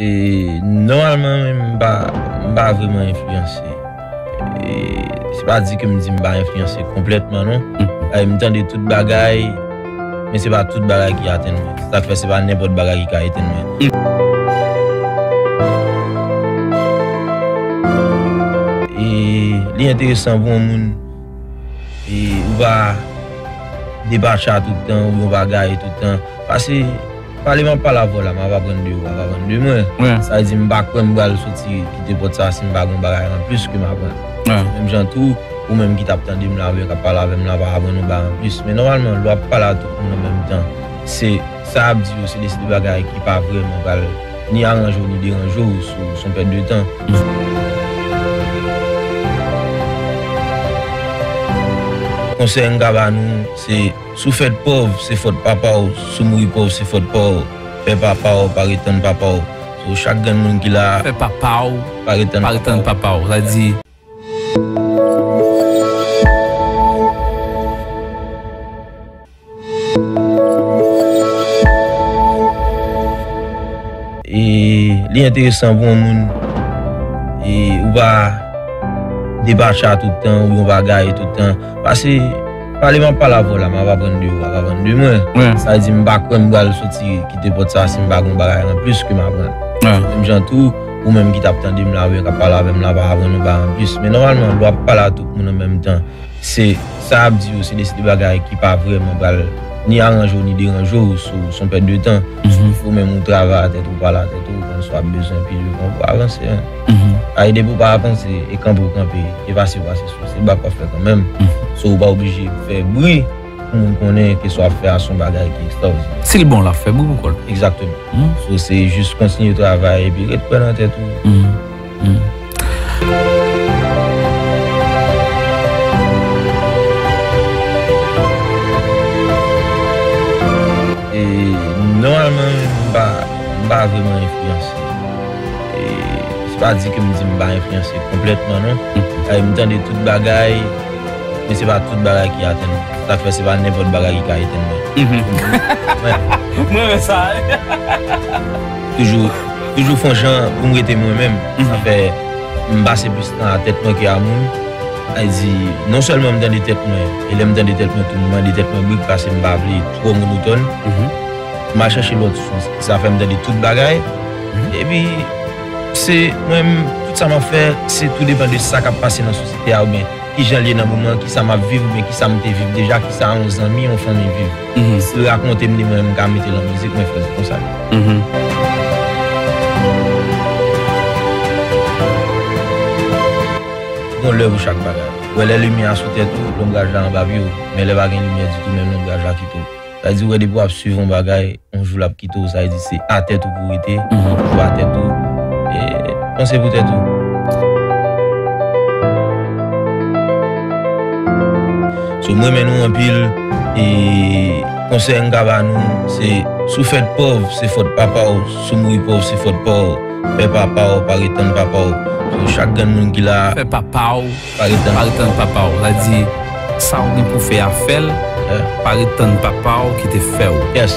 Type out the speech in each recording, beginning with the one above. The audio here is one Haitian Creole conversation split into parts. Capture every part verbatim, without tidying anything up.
E, nòmalman, m pa, m pa vrèman enfliyanse. E, se pa di ke m di m pa enfliyanse konplètman, non. Mhm. E, m tande tout bagay, men se pa tout bagay ki atenn mwen. Sa k fè se pa nenpòt bagay ki ka etenn mwen. E, li enteresan pou yon moun, e, ou pa depatcha tout tan, oubyen ou pa gaye tout tan. Pase, pale m ap pale avè w la, m ap aprann de ou, w ap aprann de mwen. Wi. Sa vle di, m pa kwè m pral soti kite pòt sa a si m pa gen yon bagay anplis ke m aprann. Wi. Menm jan tou, ou menm ki t ap tande m la, oubyen k ap pale avè m la, pa aprann yon bagay anplis. Men nòmalman, lè w ap pale a tout moun an menm tan, se sa y ap di yo, se de, se de bagay ki pa vrèman pral ni aranje w, ni deranje w, sou, sou yon pèt de tan. Konsèy m ka ba nou, se si w fèt pòv, se fòt papa w. Si w mouri pòv, se fòt pa w. Fè papa w, pa ret tann papa w. So, chak grenn moun ki la, fè papa w, pa ret tann pa ret tann papa w. Papa w. Sa di, e, li enteresan pou yon moun, e, ou pa depatcha tout tan, oubyen ou pa gaye tout tan. Pase, pale m ap pale avè w la, m ap aprann de ou, w ap aprann de mwen. Wi. Sa vle di, m pa kwè m pral soti kite pòt sa a si m pa gen yon bagay anplis ke m aprann. Wi. Menm jan tou, ou menm ki t ap tande m la, oubyen k ap pale avè m la, pa aprann yon bagay anplis. Men nòmalman, lè w ap pale a tout moun an menm tan, se sa y ap di yo, se de, se de bagay ki pa vrèman pral ni aranje w, ni deranje w, sou, sou yon pèt de tan. Mhm. Ou menm ou travay a tèt ou, pale a tèt ou, konn sa w ap bezwen, epi devan pou avanse, hein. Mhm. Ay, depi w pa avanse, e kanpe w kanpe, e pase w pase sou, se bak w ap fè kanmenm. Mhm. So, ou pa oblije fè bri pou moun konnen ke sa w ap fè a se yon bagay ki ekstraòdinè. Si l bon, l ap fè bri pou kò l. Egzakteman. Mhm. So, se jis kontinye travay epi ret kwè nan tèt ou. Mhm. Mhm. E, nòmalman, m pa, m pa vrèman enfliyanse. E, se pa di ke m di m pa enfliyanse konplètman, non. Mhm. E, m tande tout bagay, men se pa tout bagay ki atenn mwen. Sa k fè se pa nenpòt bagay ki ka etenn mwen. Mhm. Wi. Mwen renmen sa. Toujou, toujou fè yon jan pou m rete mwen menm. Mhm. Sa fè m pase plis tan a tèt mwen ke a moun. Sa vle di, non sèlman m tande tèt mwen, e lè m tande tèt mwen tou, m mande tèt mwen brik, pase m pa vle twò monotòn. Mhm. M al chèche lòt sous. Sa fè m tande tout bagay. Mhm. Epi, se mwen menm, tout sa m ap fè, se tou depann de sa k ap pase nan sosyete a, oubyen kijan l ye nan moman, kisa m ap viv, oubyen kisa m te viv deja, kisa yon zanmi, yon fanmi viv. Mhm. Si l rakonte m li, mwen menm, m ka mete l an mizik, mwen fè l, se konsa l ye. Mhm. Gon lè pou chak bagay. Ou wè, lè limyè a sou tèt ou, lonbraj la anba pye w. Men lè pa gen limyè ditou, menm lonbraj la kite w. Sa vle di, ou wè, depi w ap swiv yon bagay, yon jou l ap kite w, sa vle di se atè tou pou w rete, mhm, ou atè tou, e, panse pou tèt ou. So, m renmen nou anpil, e konsèy m ka ba nou, se, si w fèt pòv, se fòt papa w, si w mouri pòv, se fòt pa w, fè papa w, pa ret tann papa w. So, chak grenn moun ki la, fè papa w, pa ret tann papa w. Sa di, sa w gen pou fè a, fè l. Yeah. Pa ret tann papa w ki te fè w. Yes.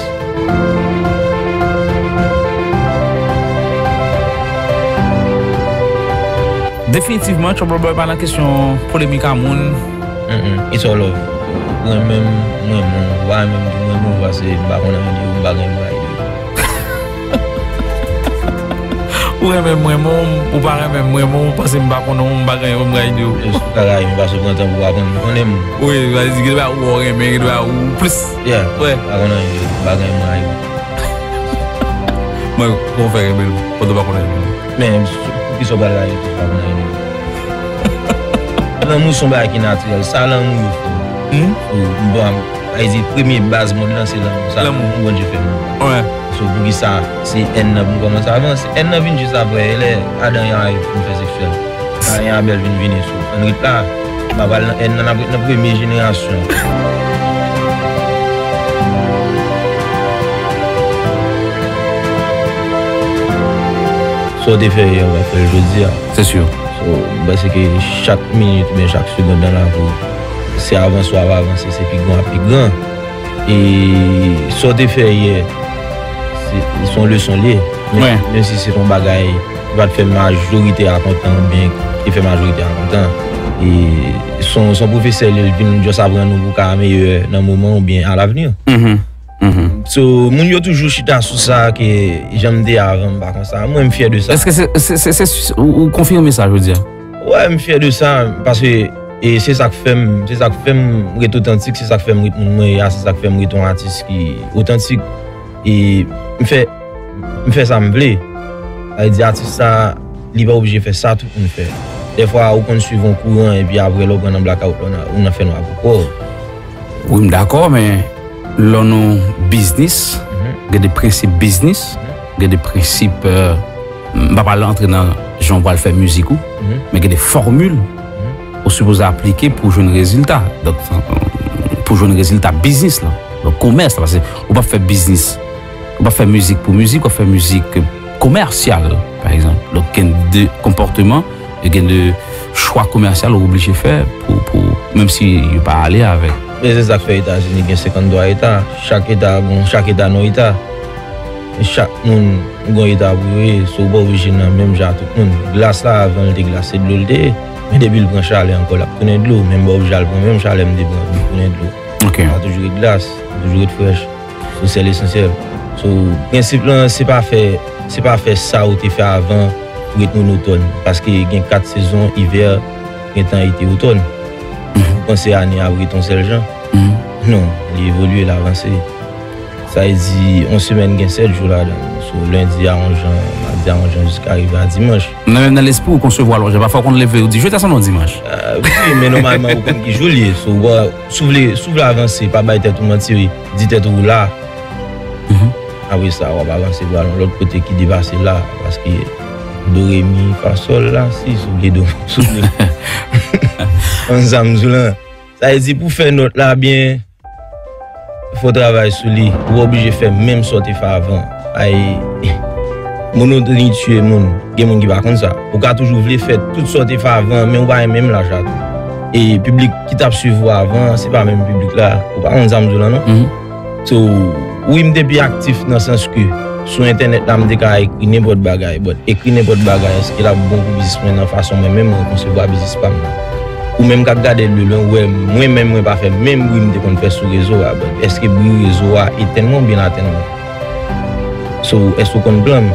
Definitivman, Trouble Boy pa nan kesyon polemik a moun. Mm-mm. It's all love. Ou renmen m, m renmen w. Ou pa renmen m tou, m renmen w, pase m pa konn anyen de ou, m pa gen anyen pou m rayi de ou. Ou renmen m, renmen w, ou pa renmen m, renmen w, pase m pa konnen w, m pa gen anyen pou m rayi de ou. Yes, ou ka rayi m, pase w pran tan pou w aprann konnen m. Wi, sa vle di, gen dwa ou renmen, gen dwa ou plis. Yeah. Wi. Pa konn anyen de ou, m pa gen anyen pou m rayi ou. Mwen, kòman w fè renmen l, pandan w pa konn anyen de li? Men, poukisa w pral rayi l, ou pa konn anyen de li? Lanmou se yon bagay ki natirèl. Sa lanmou yo fè w. Hmm? Ou, bon, sa vle di, premye baz mond lan, se lanmou. Sa lanmou. Lanmou Bondye fè moun. Wi. So, poukisa se èn nan pou m kòmanse avanse? Èn nan vin jis apre, lè Adan e Èv fin fè seksyèl. Kayen Abèl vin vini sou. Ann ret la. M pa pral nan èn nan, n ap ret nan premye jenerasyon. Sa w te fè yè, w ap fè l jodi a. Se si. So, m panse ke chak minit oubyen chak segond nan lavi w, se avanse w ap avanse, se pi gran w ap pi gran. E sa w te fè yè, se, se yon leson l ye. Menm si se yon bagay ki pa t fè majorite a kontan oubyen ki te fè majorite a kontan. E se yon pwofesè li ye, l vin just aprann ou pou w ka meyè nan moman oubyen alavni. So, moun yo toujou chita sou sa ke jan m te ye avan, m pa konsa. Mwen, m fyè de sa. Èske se, se, se, se, ou, ou konfime sa, jodi a? Wè, m fyè de sa, paske e se sa k fè m, se sa k fè m ret otantik, se sa k fè m ret moun mwen ye a, se sa k fè m ret yon atis ki otantik. E m fè, m fè sa m vle. Sa vle di atis sa, li pa oblije fè sa tout moun fè. Dèfwa, ou konn swiv yon kouran, epi apre, lè w pran nan blackout la, ou nan, ou nan fènwa pou kò w. Wi, m dakò, men lè w nan biznis, gen de prensip biznis, gen de prensip, euh, m pa pral antre nan jan w pral fè mizik ou, men gen de fòmil ou sipoze aplike pou jwenn rezilta. Donk, pou jwenn rezilta biznis la. Donk, komès la, paske ou p ap fè biznis, ou p ap fè mizik pou mizik, w ap fè mizik komèsyal, pa egzanp. Donk, gen de konpòteman, e gen de chwa komèsyal ou oblije fè pou, pou, menm si yo pa ale avèk. Men se sa k fè Etazini gen senkanntwa eta. Chak eta gon, chak eta nan eta. Chak moun gon eta pou yo ye, so ou pa oblije nan menm jan ak tout moun. Glas la, avan l te glas, se dlo l te ye. Men depi l pran chalè ankò, l ap tounen dlo. Men m pa oblije al pran menm chalè m te pran pou tounen dlo. Ok. Sa toujou ret glas, toujou ret frèch. Sou sèl esansyèl. So, prensip lan, se pa fè, se pa fè sa ou te fè avan pou ret monotòn. Paske gen kat sezon, ivè, prentan, ete, otòn. Ou panse ane ap ret yon sèl jan? Non, li evolye, l avanse. Sa vle di, yon semèn gen sèt jou ladan l. So, lendi a yon jan, madi a yon jan, jiska rive a dimanch. Nan menm nan lespri ou konsevwa l yon jan. Pafwa w konn leve, ou di, jodi a se yon dimanch. Ah, wi, men nòmalman, ou konn ki jou l ye. So, w a, si w vle, si w vle avanse, pa bay tèt ou manti, wi. Di tèt ou la. Apre sa, w ap avanse pou al yon lòt kote ki depase la. Paske do, re, mi, fa, sòl, la, si, si w vle do, si w vle. Konn sa m di w lan. Sa vle di pou fè nòt la byen, fò w travay sou li. Ou pa oblije fè menm sa w te fè avan. Ay, monotoni tiye moun. Gen moun ki pa konn sa. Ou ka toujou vle fè tout sa w te fè avan, men ou pa renmen menm laj la tou. E piblik ki t ap swiv ou avan, se pa menm piblik la. Ou pa konn sa m di w lan, non? So, wi, m te pi aktif nan sans ke sou entènèt la, m te ka ekri nenpòt bagay. But ekri nenpòt bagay, èske l ap bon pou biznis mwen nan fason mwen menm mwen konsevwa biznis pa m nan? Ou menm k ap gade l de lwen, ou wè, mwen menm, mwen pa fè menm bri m te konn fè sou rezo a. But èske bri rezo a etenn mwen oubyen l atenn mwen? So, èske w konn plan m?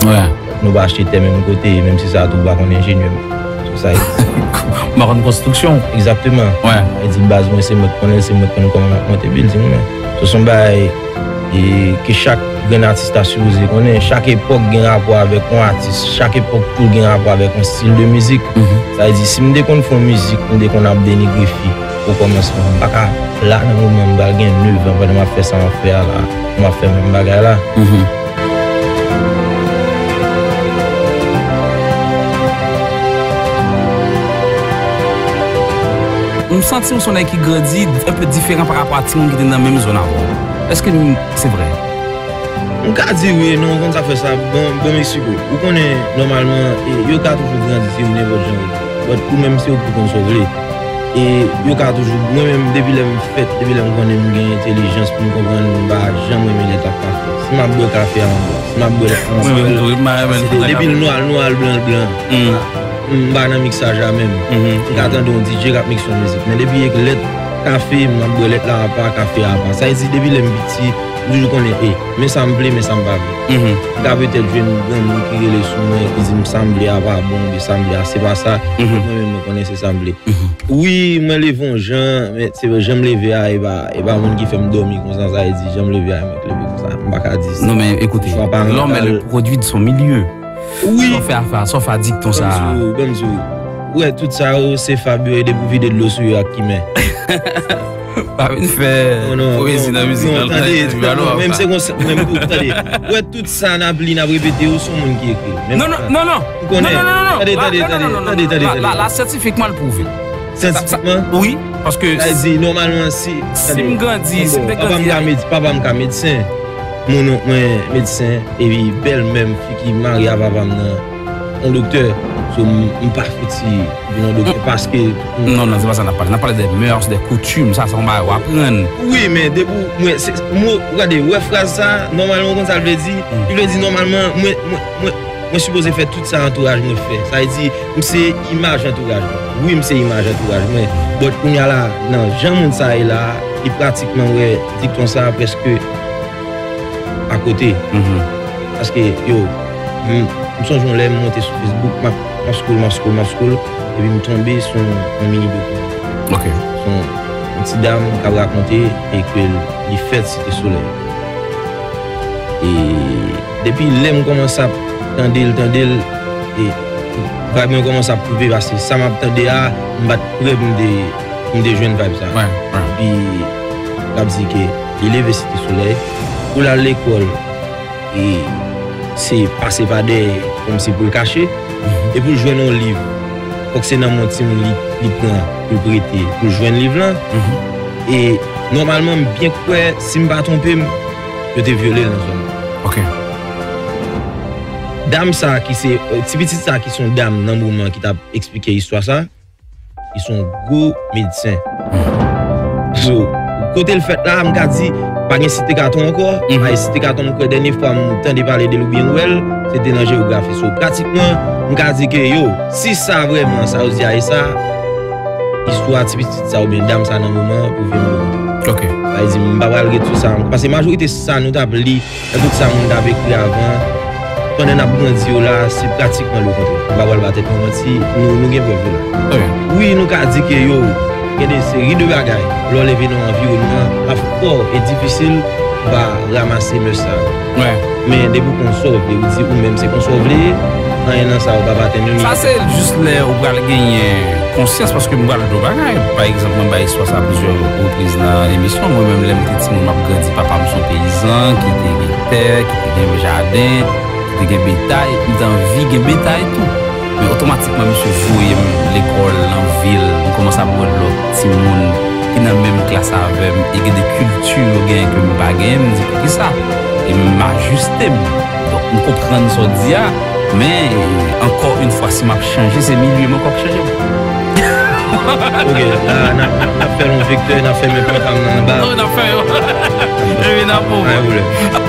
Wè. Nou pa achte tè menm kote, menm si sa tou, ou pa konn enjenyè m. So, sa vle di. M pa konn konstriksyon. Egzakteman. Wè. Sa vle di, baz mwen, se mwen k konnen l, se mwen k konn kòman m ap monte bilding mwen. So, se yon bagay, e, ke chak grenn atis ta sipoze konnen. Chak epòk gen rapò avèk yon atis. Chak epòk tou gen rapò avèk yon stil de mizik. Sa vle di, si m te konn fè yon mizik, m te konn ap denigre fi. Okòmansman, m pa ka la nan moman m pral gen nèf an pandan m ap fè sa m ap fè a la, m ap fè menm bagay la. M santi w se yon nèg ki grandi enpe diferan pa rapò a timoun ki te nan menm zòn avè w. Èske m, se vre? M ka di wi, non, ou konn sa fè sa, bon, bon, m eksplike w. Ou konnen, nòmalman, e, yo ka toujou grandi timoun nenpòt jan yo. But ou menm se ou ki konn sa w vle. E yo ka toujou, mwen menm, depi lè m fèt, depi lè m konnen m gen entèlijans pou m konprann, m pa janm renmen lè t ap kafe. Si m ap bwè kafe a, m bwè. Si m ap bwè lèt la, m ap bwè lèt la. Depi l nwa, l nwa, l blan, l blan. M pa nan miksaj la menm. M ka tande yon D J k ap mikse yon mizik. Men depi e k lèt kafe, m ap bwè lèt la apa, kafe a apa. Sa vle di, depi lè m piti, m toujou konnen, e, men sa m vle, men sa m pa vle. M ka petèt jwenn granmoun ki rele sou mwen, ki di m sa m vle a pa bon, oubyen sa m vle a se pa sa. Mwen menm, mwen konnen se sa m vle. Wi, mwen leve yon jan, men se jan m leve a, e pa, e pa moun ki fè m dòmi konsa, sa vle di, jan m leve a, e mwen k leve konsa. M pa ka di sa. Non, men ekoute, l'homme est le produit de son milieu. Wi. Sa w fè a, sa w fè a dikton sa a. Ban m di w, ban m di w. Ou wè tout sa yo, se fab yo ye, depi w vide dlo sou yo ak kimen. Pa vin fè powezi nan mizik la. Tande, tande, non, menm se konsa, menm tou, tande. Ou wè tout sa n ap li, n ap repete yo, se yon moun ki ekri. Non, non, non, non. Ou konnen. Tande, tande, tande, tande, tande, tande. La, la, syantifikman, l pwouve. Syantifikman? Wi, paske sa di, nòmalman, si, si m grandi, si m te grandi. Papa m ka medsen, papa m ka medsen. Moun, mwen, medsen, epi bèlmè m, fi ki marye a papa m nan, yon doktè. So, m, m pa fouti vin yon doktè paske. Non, non, se pa sa n ap pale. N ap pale de mœurs, de coutumes, sa se yon bagay w aprann. Wi, men depi w, mwen, se, mwen, gade, wè fraz sa, nòmalman, w konn sa l vle di? Li vle di, nòmalman, mwen, mwen, mwen, mwen sipoze fè tout sa antouraj mwen fè. Sa vle di, m se imaj antouraj mwen. Wi, m se imaj antouraj mwen. But kounye a la, nan jan moun sa ye la, li pratikman wè dikton sa prèske akote. Paske, yo, m, m sonje yon lè m monte sou Facebook, m ap, m ap scroll, m ap scroll, m ap scroll, epi m tonbe sou yon, yon mini dokiman. Ok. Sou yon, yon ti dam k ap rakonte e ke li fèt Site Solèy. E depi lè m kòmanse ap tande l, tande l, e vag mwen kòmanse ap koupe, paske sa m ap tande a, m pa t prè pou m te, pou m te jwenn vag sa. Epi, l ap di ke li leve Site Solèy, pou l al lekòl, e se pase pa dèyè, kòmsi pou l kache, e pou l jwenn yon liv, fòk se nan men yon timoun li, li pran, pou l prete, pou l jwenn liv lan. E nòmalman, m byen kwè, si m pa twonpe m, yo te vyole l nan zòn nan. Ok. Dam sa ki se, ti pitit sa ki se yon dam nan moman ki t ap eksplike istwa sa, li se yon gwo medsen. So, kote l fèt la, m ka di, pa gen Site Katon ankò. Paske Site Katon, m kwè dènye fwa m tande pale de l oubyen m wè l, se te nan jewografi. So, pratikman, m ka di ke, yo, si sa vrèman, sa yo di a e sa, istwa ti pitit sa oubyen dam sa nan moman an pou vin mwen. Ok. Sa vle di, m pa pral ret sou sa ankò. Paske majorite sa nou t ap li, nan tout sa moun t ap ekri avan, pandan n ap grandi yo la, se pratikman lekontrè. M pa pral ba tèt mwen manti, nou, nou gen prèv yo la. Wi, nou ka di ke yo, gen de seri de bagay, lè w leve nan yon anviwònman, ap fè w e difisil pou w pa ranmase mès sa yo. Men depi w konn sa w vle, ou di ou menm se konsa w vle ye, anyen nan sa yo p ap atenn ou. Sa se jis lè ou pral genyen konsyans, paske m pral di w bagay. Pa egzanp, mwen bay istwa sa plizyè repriz nan emisyon. Mwen menm, lè m te timoun, m ap grandi, papa m se yon peyizan ki te gen tè, ki te gen jaden, ki te gen betay. M te anvi gen betay tou. Men otomatikman, misye voye m lekòl, nan vil. M kòmanse ap wè lòt timoun ki nan menm klas avè m e gen de kilti yo genyen ke m pa genyen. M di, "Poukisa?" E m ajiste m. Donk, m konprann sa w di a, men, ankò yon fwa, si m ap chanje, se milye m ankò k chanje m. Ok, la, n ap, n ap fè l yon vektè, n ap fèmen pòt la nan anba. Oh, n ap fè yo. Epi n ap pran. Pa gen pwoblèm.